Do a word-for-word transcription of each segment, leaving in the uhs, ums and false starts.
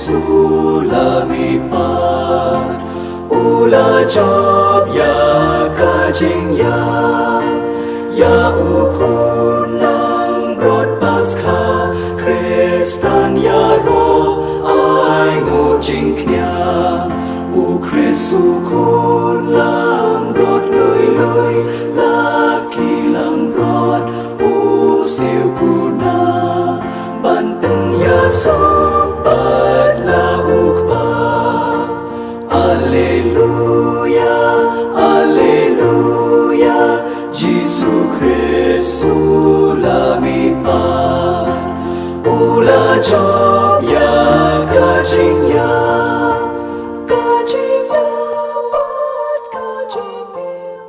Sula mi pat u la jop ïa ka jingïap ïa u khun langbrot Paskha. Khristan ïaroh ai nguh jingkñia, u Khrist u khun langbrot lui lui, la ki langbrot u siew kuna ban pynïasoh pat la u Kpa. Alleluia, alleluia, Jisu Khrist u la mi pat u la jop ïa ka jingïap, ka jingïap pat ka jingim.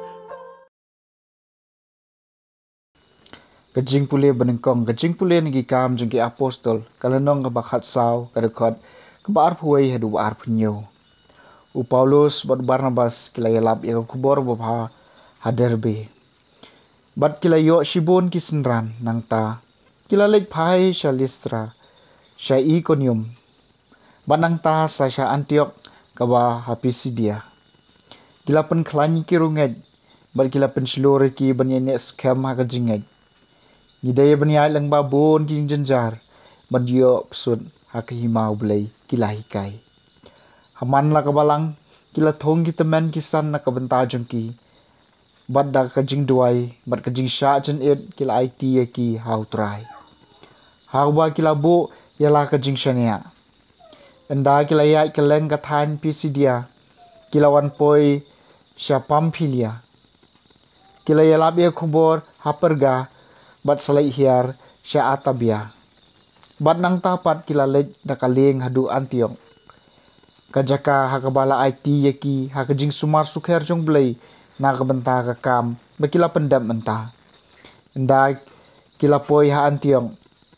Ka jingpule banyngkong, ka jingpule na ki Kam jong ki Apostol, ka lynnong kaba khatsaw, ka dkhot kaba arphew wei haduh ba arphew hynñiew. U Paulus bad u Barnabas ki la ïalap ïa ka khubor babha ha Derbe. Bad ki la ïoh shibun ki synran, nangta ki la leit phai sha Listra, sha Ikonium, bad nangta sa sha Antiok kaba ha Pisidia. Ki la pynkhlaiñ ïa ki riewngeit bad ki la pynshlur ïa ki ban ïaineh skhem ha ka jingngeit. Ngi dei ban ïaid lyngba bun ki jingjynjar ban ïoh psut ha ka hima U Blei, ki la hikai. Ha man la ka balang ki la thung ki tymmen ki san na ka bynta jong ki, bad da ka jingduwai bad ka jingshah jynit ki la aiti ïa ki ha U Trai, ha uba ki la buh ïa la ka jingshaniah. Ynda ki la ïaid kylleng ka thaiñ Pisidia, ki la wan poi sha Pamphilia. Ki la ïalap ïa ka khubor ha Perga bad sa leit hiar sha Atabia. Bad nangta pat ki la leit da ka lieng haduh Antiok, ka jaka ha kaba la aiti ïa ki ha ka jingsumar sukher jong U Blei na ka bynta ka kam ba ki la pyndep mynta. Ynda ki la poi ha Antiok,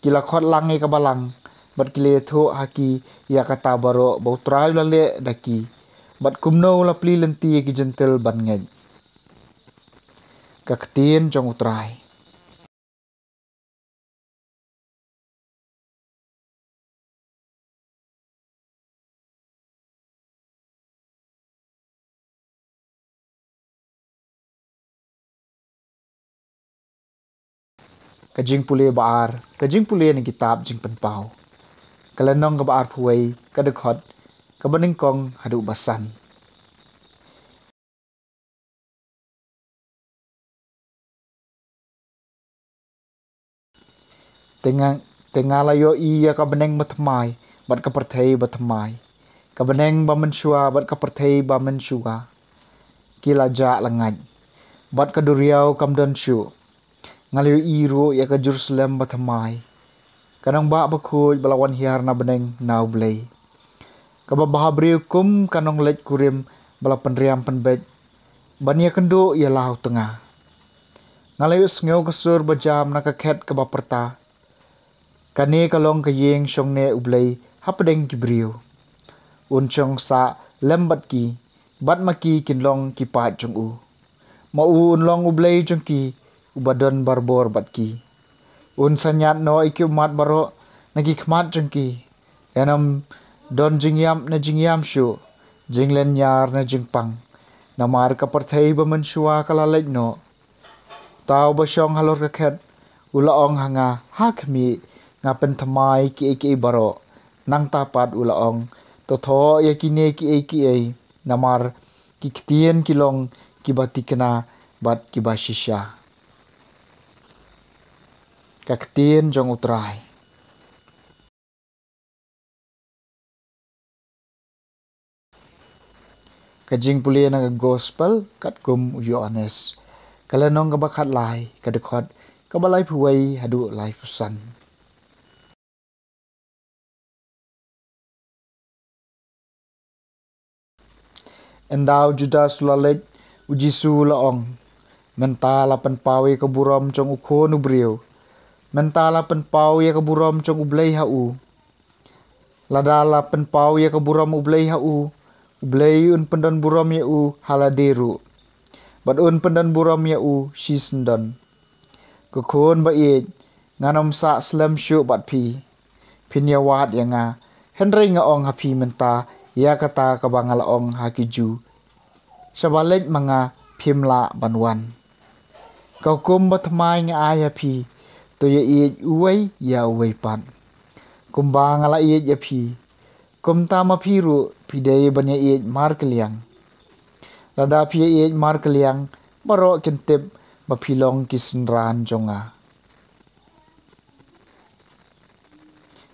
ki la khot lang ïa ka balang bad ki la ïathuh ha ki ïa kata baroh ba U Trai u la leh da ki, bad kumno u la plie lynti ïa ki Jentil ban ngeit. Ka ktien jong U Trai. Ka jingpule ba ar, ka jingpule na kitab Jingpynpaw, ka lynnong kaba arphew wei, ka dkhot kaba nyngkong haduh ba san. Te nga, te nga la ïohi ïa ka bneng bathymmai bad ka pyrthei bathymmai, ka bneng ba mynshuwa bad ka pyrthei ba mynshuwa ki la jah lyngngait, bad ka duriaw kam don shuh. Nga la ïohi ruh ïa ka Jerusalem bathymmai, ka nongbah bakhuid ba la wan hiar na bneng na U Blei, kaba bhabriew kum ka nongleit kurim ba la pynriam pynbeit ban ïakynduh ïa la u tnga. Nga la ïohsngew ka sur bajam na ka khet kaba pyrta, kane ka long ka ïing shongneh U Blei hapdeng ki briew. Un shong sah lem bad ki, bad ma ki kin long ki paid jong u. Ma u un long U Blei jong ki, uba don barabor bad ki. Un synñiat noh ïa ki ummat baroh na ki khmat jong ki. Ym don jingïap ne jingïam shuh, jinglynñiar ne jingpang, namar ka pyrthei ba mynshuwa ka la leit noh. Uta uba shong halor ka khet u la ong ha nga, ha khmih, nga pynthymmai kiei kiei baroh. Nangta pat u la ong, to thoh ïa kine kiei kiei, namar ki ktien ki long kiba thikna bad kiba shisha. Ka ktien jong U Trai. Ka jingpule na ka Gospel katkum u Ïoannis, ka lynnong kaba khatlai, ka dkhot kaba laiphew wei haduh laiphew san. Ynda u Judas u la leit, u Jisu u la ong, mynta la pynpaw ïa ka burom jong u Khun u briew. Mynta la pynpaw ïa ka burom jong U Blei ha u. Lada la pynpaw ïa ka burom U Blei ha u, U Blei un pyndon burom ïa u ha lade ruh, bad un pyndon burom ïa u shisyndon. Ko khun ba ïeit, ngan ym sah slem shuh bad phi. Phin ïawad ïa nga, Hynrei nga ong ha phi mynta ïa kata kaba nga la ong ha ki Jiw, shaba leit ma nga phim lah ban wan. Ka hukum bathymmai nga ai ha phi, to ïaieit uwei ïa uwei pat. Kumba nga la ïeit ïa phi, kumta ma phi ruh phi dei ban ïaieit markylliang. Lada phi ïaieit markylliang, baroh kin tip ba phi long ki synran jong nga.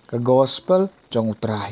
Ka Gospel jong U Trai.